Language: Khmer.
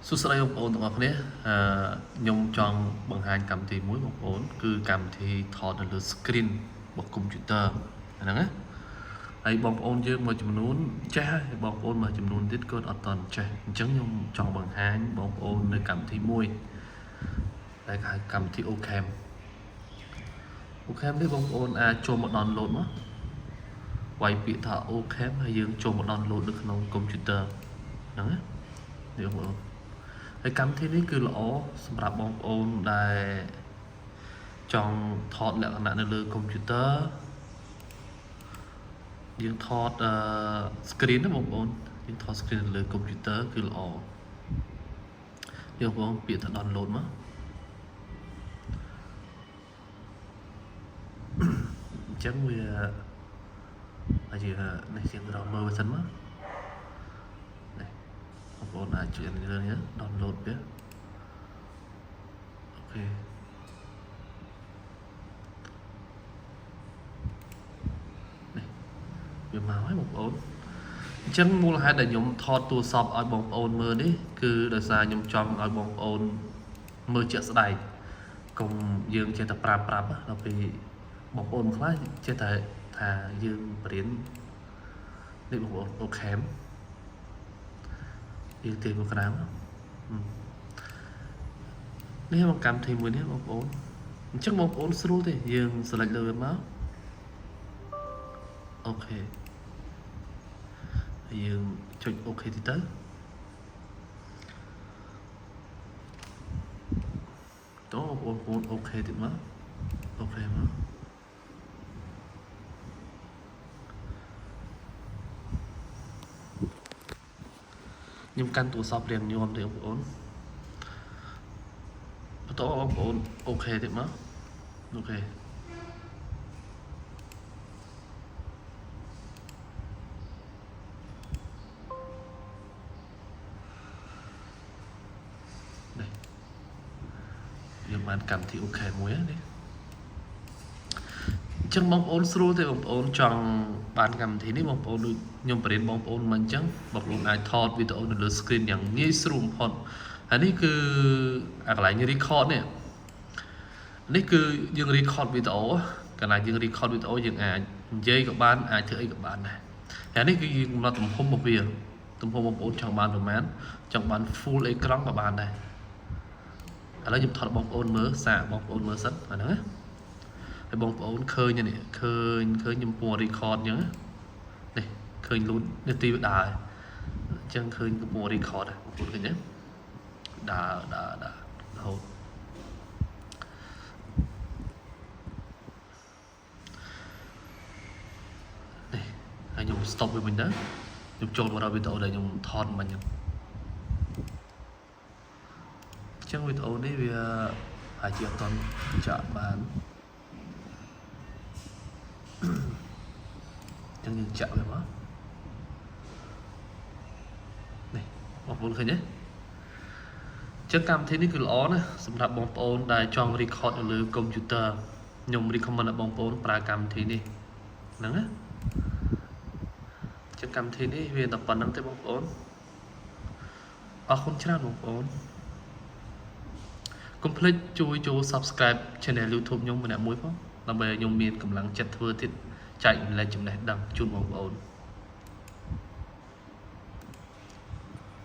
សួស្តីបងប្អូនទាំងអស់គ្នាអឺខ្ញុំចង់បង្ហាញកម្មវិធីមួយបងប្អូនគឺកម្មវិធីថតនៅលើ screen របស់ computer ហ្នឹងណាហើយបងប្អូនយើងមួយចំនួនចេះហើយបងប្អូនមួយចំនួនទៀតគាត់អត់តន់ចេះអញ្ចឹងខ្ញុំចង់បង្ហាញបងប្អូននៅកម្មវិធីមួយដែលគេហៅកម្មវិធី Ocam Ocam នេះបងប្អូនអាចចូលមក download មកវាយពាក្យថា Ocam ហើយយើងចូលមក download នៅក្នុង computer ហ្នឹងណានេះបងប្អូន ហើយកម្មវិធីនេះគឺល្អសម្រាប់បងប្អូនដែលចង់ថតលក្ខណៈនៅលើកុំព្យូទ័រយើងថតអឺ screen ណាបងប្អូនយើងថត screen នៅលើកុំព្យូទ័រគឺល្អយើងបងពាក្យថា download មកអញ្ចឹងវាអាចជានេះជាងរកមើលសិនមកនេះបងប្អូនអាចជួយលើនេះ download វាOK នេះវាមកហើយបងប្អូនអញ្ចឹងមូលហេតុដែលខ្ញុំថតទូរស័ព្ទឲ្យបងប្អូនមើលនេះគឺដោយសារខ្ញុំចង់ឲ្យបងប្អូនមើលជាក់ស្ដែងកុំយើងចេះតែប្រាប់ប្រាប់ដល់ពេលបងប្អូនខ្លះចេះតែថាយើងបរៀននេះបងប្អូន Ocam យើងទាញមកក្រៅនេះមកកម្មវិធីមួយនេះបងប្អូនអញ្ចឹងបងប្អូនស្រួលទេយើង select លើវាមក OK ហើយយើងចុច OK ទីទៅតោះបងប្អូន OK ទៀតមក OK មកខ្ញុំកាន់ទូរស័ព្ទរៀងញោមទេបងប្អូនបន្តបងប្អូន OK ទៀតមក OK នេះយើងបានកម្មវិធី OK មួយហ្នឹងនេះអញ្ចឹងបងប្អូនស្រួលទេបងប្អូនចង់បានកម្មវិធីនេះបងប្អូនដូចខ្ញុំបរៀនបងប្អូនមកអញ្ចឹងបងប្អូនអាចថតវីដេអូនៅលើ screen យ៉ាងងាយស្រួលបំផុតហើយនេះគឺអាកន្លែង record នេះនេះគឺយើង record វីដេអូកាលណាយើង record វីដេអូយើងអាចនិយាយក៏បានអាចធ្វើអីក៏បានដែរហើយនេះគឺយើងកំណត់ទំហំរបស់វាទំហំបងប្អូនចង់បានប្រហែលចង់បាន full អេក្រង់ក៏បានដែរឥឡូវខ្ញុំថតបងប្អូនមើលសាកបងប្អូនមើលសិនអាហ្នឹងណាហើយបងប្អូនឃើញនេះឃើញឃើញខ្ញុំពណ៌ record អញ្ចឹងនេះឃើញលូតនាទីវាដើរអញ្ចឹងឃើញកំពុង record បងប្អូនឃើញទេដើរដើរដើររហូតនេះហើយខ្ញុំ stop វាវិញទៅខ្ញុំចូលមកដល់វីដេអូដែលខ្ញុំថតមិញហ្នឹងអញ្ចឹងវីដេអូនេះវាអាចជាអត់តន់ចាក់បានអញ្ចឹងយើងចាក់វាមកនេះបងប្អូនឃើញទេអញ្ចឹងកម្មវិធីនេះគឺល្អណាស់សម្រាប់បងប្អូនដែលចង់ record នៅលើ computer ខ្ញុំ recommend ឲ្យបងប្អូនប្រើកម្មវិធីនេះហ្នឹងណាអញ្ចឹងកម្មវិធីនេះវាតែប៉ុណ្្នឹងទេបងប្អូនអរគុណច្រើនបងប្អូនកុំភ្លេចជួយចូល Subscribe Channel YouTube ខ្ញុំម្នាក់មួយផងដើម្បីឲ្យខ្ញុំមានកម្លាំងចិត្តធ្វើទៀតចែករំលែកចំណេះដឹងជូនបងប្អូន។